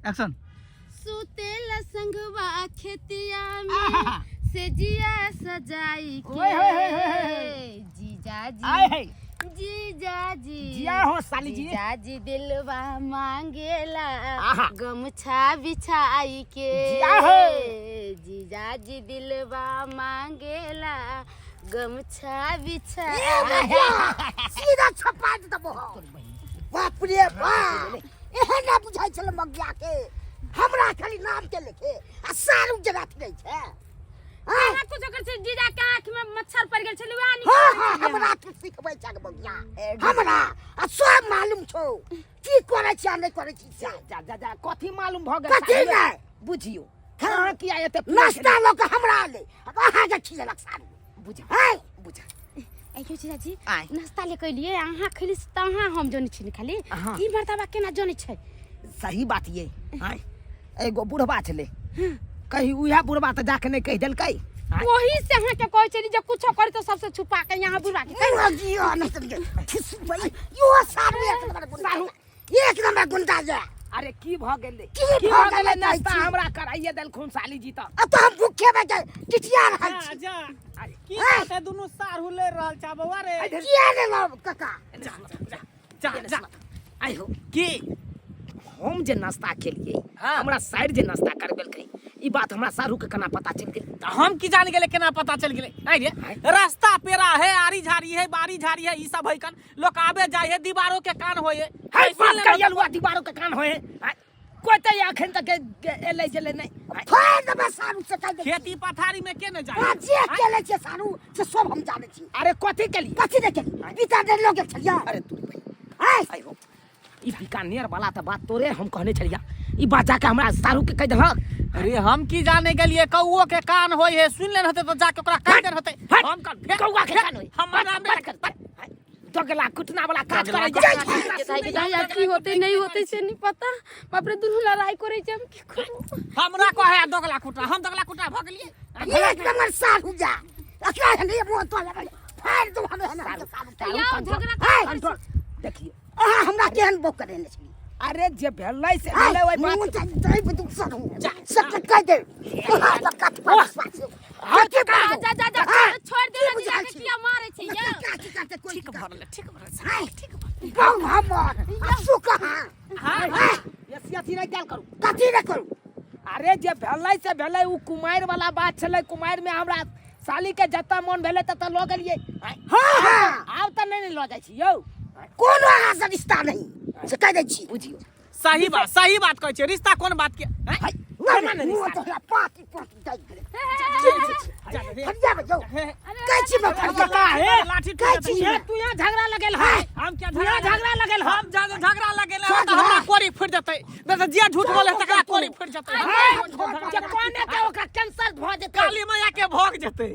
Action. सुतेला संघवा खेतिया में से जिया सजाई के। ओए होए होए होए होए। जीजा जी, आए है। जीजा जी, जिया हो साली जी। जीजा जी दिलवा मांगेला आहा। गमछा बिछाई के। जिया हो। जीजा जी दिलवा मांगेला गमछा बिछाई। सीधा छपा देबो। बाप रे बाप, एहन ना बुझाइ छल मगिया के। हमरा खाली नाम के लेके आ सारू जगह फिरै छै। आँय? हमरा कुछो कर छै, जीजा के आँख में मच्छर पड़ गेल छलै, वएह हाँ निकालै हाँ छलियै। हमरा तू सिखबै छै मगिया, हमरा आ सब मालूम छौ की करै छी आ नहि करै छी। जा जा जा जा, कथी मालूम भऽ गेल? कथी साली? नहि? बुझियौ अहाँ किया एते नाश्ता लऽ कऽ हमरा अलै, अहाँके खिलेलक सारू। बुझा आँय? बुझा। ऐ यौ जीजाजी, आँय। नाश्ता ले कैलियै, अहाँ खैली से तऽ अहाँ, हम जनै छी ने खाली। हाँ। ई मर्दबा केना जनै छै? सही बात ये। आँय, एगो बुढ़बा छलै कही, उएह बुढ़बा तऽ जाके नहि कहि देलकै? आँय? ओही से अहाँके कहै छली जे कुछो करी तऽ सबसे छुपा के यहाँ बुढ़बा के कहि। मगिया नहि तऽ खिसबै यो सारू, एक नंबर गुंडा, एक नंबर गुंडा ये। अरे की भऽ गेलै? की की भऽ भऽ गेलै? गेलै? नाश्ता कहै छी। हमरा कराइए देलखुन साली जी तऽ। आ तऽ हम भूखे में के टिटिया रहल जा छी। जा, की आँय? बात है? दुनू साढ़ू लड़ रहल छा बौआ रे। किया ने लब काका? जा जा जा जा। आइ हो। की? हम जे नाश्ता केलियै, हाँ। हमरा साइड जे नाश्ता करबेलकै, ई बात हमरा सारू के केना पता चलि गेल? तऽ हम की जान गेलै केना पता चलि गेलै? आइ रे, रास्ता पेरा है, आरी झाड़ी है, बारी झाड़ी है, ई सब है कन लोक आबे जाय है, दीवारों के कान होय है। है ऐसे बात ले करियल हुआ, दीवारों के कान होय है। आँय, कोई तऽ अखन तक एलै गेलै नहि। आँय, फाड़ देबै सारू से कहि दै छी। खेती पथारी में के ने जाय? आ जे केले छियै सारू से सब हम जानै छी। अरे कथी केलियै? कथी नहि केली? बीता देर लोग छलियै। अरे तू भाई। आँय? आइ हो, ई बीकानेर वाला तऽ बात तोरे हम कहने छलिया, ई बात जाके हमरा सारू के कहि देलक। अरे हम की जाने गेलिए, कौओ के कान होय है, सुन लेन होते तो जाके ओकरा कहि देन होते। हट, हम कल फेर कौआ के कान होय। हमर नाम बस कर, बस। दगला कुटना वाला काज दगला करै कुटना। छै। दाई, की होते नहीं होते से नहीं पता। बाप रे, दुनू लड़ाई करै छै, हम की करू? हमरा कहे दगला कुटना, हम दगला कुटना भ गेलिए? एक नंबर सारू जा एकरा हने मुंह तो लगल फाड़ दो हमें हने सारू। यौ, झगड़ा आँय? कंट्रोल देखिए। अहाँ हमरा केहन बौक करेने छली? अरे जे भेलै से भेलै, ओहि बात मुंह जाय बुदुक सारू सब कहि दे अहाँ तऽ कथ पर विश्वास कथी जा बाजू? जा जा जा, आँय? छोड़ दे की ना जीजा बुझाइ के। छी? किया मारै छै यौ? काकी काके कोई ठीक भरल, ठीक भरल। आँय? बम हमर आ सु कहाँ? हाँ, बेसी अथी नहि कयल करू। कथी नहि करू? अरे जे भेलै से भेलै, ओ कुमारि वाला बात छलै। कुमारि में हमरा साली के जतऽ मन भेलै ततऽ लऽ गेलियै। आँय, हाँ हाँ। आब तऽ नहि ने लऽ जाइ छी यौ। कोनो अहाँ से रिश्ता नहीं से कहि दै छी। बुझियौ। सही बात, सही बात कहै छै। रिश्ता कोन बात के? आँय? हाय, नहि, केना ने मुँह रिश्ता? तोहरा पाती पाती जाइ गेलै। जा रे। फरिया बजाउ। हे, कहै छी मैं फरिया। कका हे। लाठी कहै टूट छी। जेतै। हे, तू यहाँ झगड़ा लगेल है। हम क्या तू यहाँ झगड़ा लगेल है? हम ज्यादा झगड़ा लगेल है तऽ हमरा कोरी फुटि जेतै, नहि तऽ जे झूठ बोले तकरा कोरी फुटि जेतै। जे कोने के ओकरा कैंसर भऽ जेतै। काली मैया के भोग जेतै।